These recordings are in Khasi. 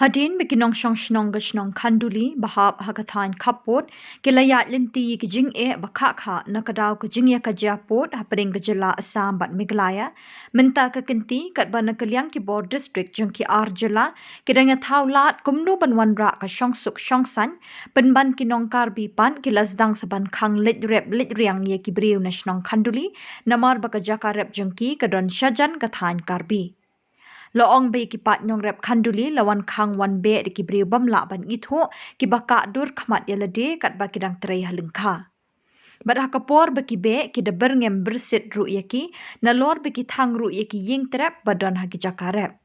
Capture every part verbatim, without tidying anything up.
Hadien ba ki nongshong shnong ka shnong Khanduli ba hap ha ka thaiñ khappud ki la ïaid lynti ïa ki jingeh ba khah khah na ka daw ka jingïakajia pud hapdeng ka jylla Assam bad Meghalaya, mynta ka kynti katba na ka liang ki bor district jong ki ar jylla ki dang ïa thaw lad kumno ban wanrah ka shongsuk shongsaiñ pynban ki nong Karbi pat ki la sdang sa ban khang leit rep leit riang ïa ki briew na shnong Khanduli, namar ba ka jaka rep jong ki ka don shajan ka thaiñ Karbi. La ong ba ïa ki paid nongrep Khanduli la wan khang wan beh da ki briew bym lah ban ithuh kiba kah dur khmat ïa lade katba ki dang trei ha lyngkha. Bad ha ka por ba ki beh ki da byrngem byrsit ruh ïa ki, nalor ba ki thang ruh ïa ki ïing trep ba don ha ki jaka rep.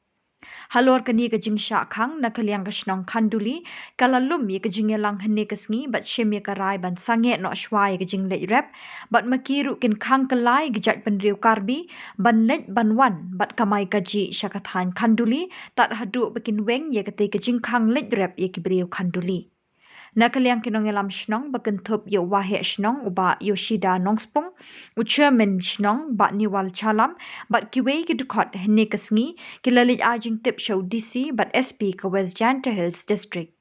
Halor kane ka jingshah khang na ka liang ka shnong Khanduli ka la lum ïa ka jingïalang hynne ka sngi bad shim ïa ka rai ban sangeh noh shwa ïa ka jingleit rep, bad ma ki ruh kin khang kylla ïa ki jaitbynriew Karbi ban leit ban wan bad kamai kajih sha ka thaiñ Khanduli tad haduh ba kin weng ïa katei ka jingkhang leit rep ïa ki briew Khanduli. Na ka liang ki nongïalam shnong ba kynthup ïa u Waheh Shnong u Bah Yoshida Nongspung, u Chairman Shnong Bah Niwal Chalam bad kiwei ki dkhot hynne ka sngi ki la leit ai jingtip sha u D C bad S P ka West Jaintia Hills District.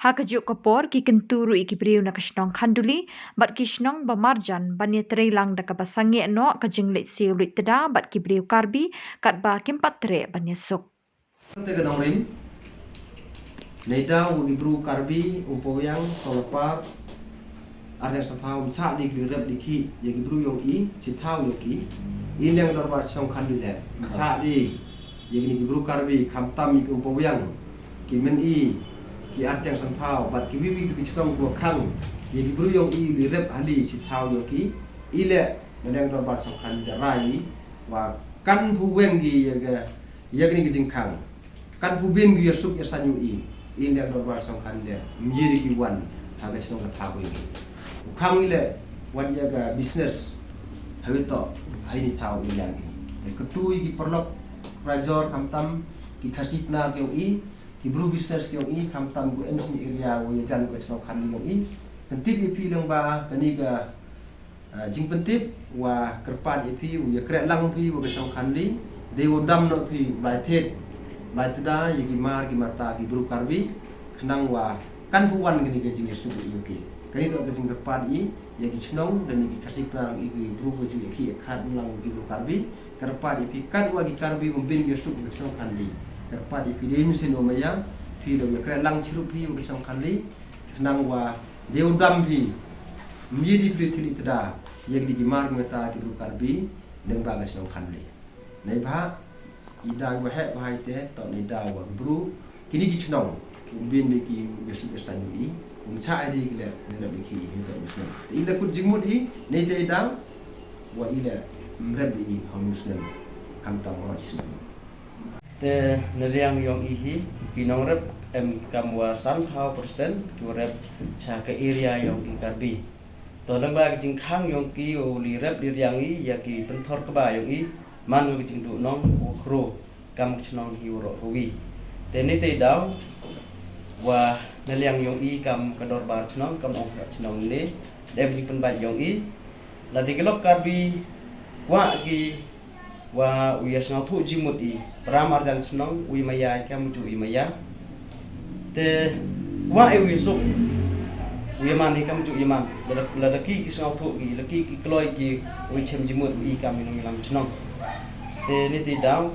Ha kajuh ka por ki kyntu ruh ïa ki briew na ka shnong Khanduli bad ki shnong ba marjan ban ïatrei lang da kaba sangeh noh ka jingleit siew leit tda bad ki briew Karbi katba kim pat treh ban ïasuk. Te ka nongrim, neidaw ki bru Karbi, Umpowiang, Solapar, Arneng Sapha, um chah di ki rep di ki, ïa ki bru ïong i, chi thaw ïong i, i liang dorbar shnong Khanduli le, um chah di, ïa kini ki bru Karbi, khamtam ïa ki Umpowiang, ki men i, ki Arteng Sanphaw, bad ki wiwi ki chnong ko khang, ïa ki bru ïong i, li rep hali, chi thaw ïong i, i le, na liang dorbar shnong Khanduli rai, wa kan phu weng ki ïa ka ïa kini ki jingkhang. Kan phu bin ki ïa suk ïa san ïu i. In ïa dorbar song khan de. Mjiri ki wan ha ka chnong ka thaw i. U khang i le wan ïa ka business. Hawi to hai ni thaw i yang i. Ka tu i ki parlok rajor khamtam ki khasi pnar ki ong i. Ki bru business ki ong i khamtam ku M C area u ïa jan ka chnong khan i ong i. Kan tip i phi lang ba kani ka Ah, jingpyntip wa kyrpad ïa phi u ïa kreh lang phi wa ka shong khan li dei u dam noh phi bai thied bai tda ïa ki mar ki mata ki bru Karbi khnang wa kan phu wan kani ka jingïasuk ïa ki. Kani to ka jingkyrpad i ïa ki chnong da ni ki khasi pnar i ki bru ka ju ïa ki ïa khat lang ki bru Karbi kyrpad ïa phi kan wa ki Karbi um bin ïasuk ïa ka shong khan li kyrpad ïa phi dei mynsiem wa maya phi lo ïa kreh lang chirup phi wa ka shong khan li khnang wa dei u dam phi. Mjiri phi thili tda ïa ki di ki mar ki mata ki bru Karbi deng ba ka shnong khan li. Nei bha i da wa heh bha i te to nei da wa bru kini ki shnong um bin di ki ïasuk ïasan i um cha ai di ki le nei rep di ki i to u shnong. I le kut jingmut i nei te i da wa i le mrep di i ha u snem kam tam ro snem. Te na liang yong i hi ki nongrep em kam wa san phaw percent ki wa rep cha ka area yong ki Karbi. To lang ba ki jingkhang yong ki u li rep di liang i ya ki pynthor kaba yong i man wa ki jingdu nong u khro kam ki chnong hi u ro ka wi. Te ni te daw wa na liang yong i kam ka dorbar chnong kam ong ka chnong ni dem ki pynbai yong i la di ki lok Karbi wa ki wa u ïa sngewthuh jingmut i para marjan chnong u ïa maya i kam ju i maya. Te wa i u ïa suk u ïa man i kam ju i man la da ki ki sngewthuh ki la ki ki kloi ki u ïa chem jingmut i kam i nong i lam chnong. Te ni ti daw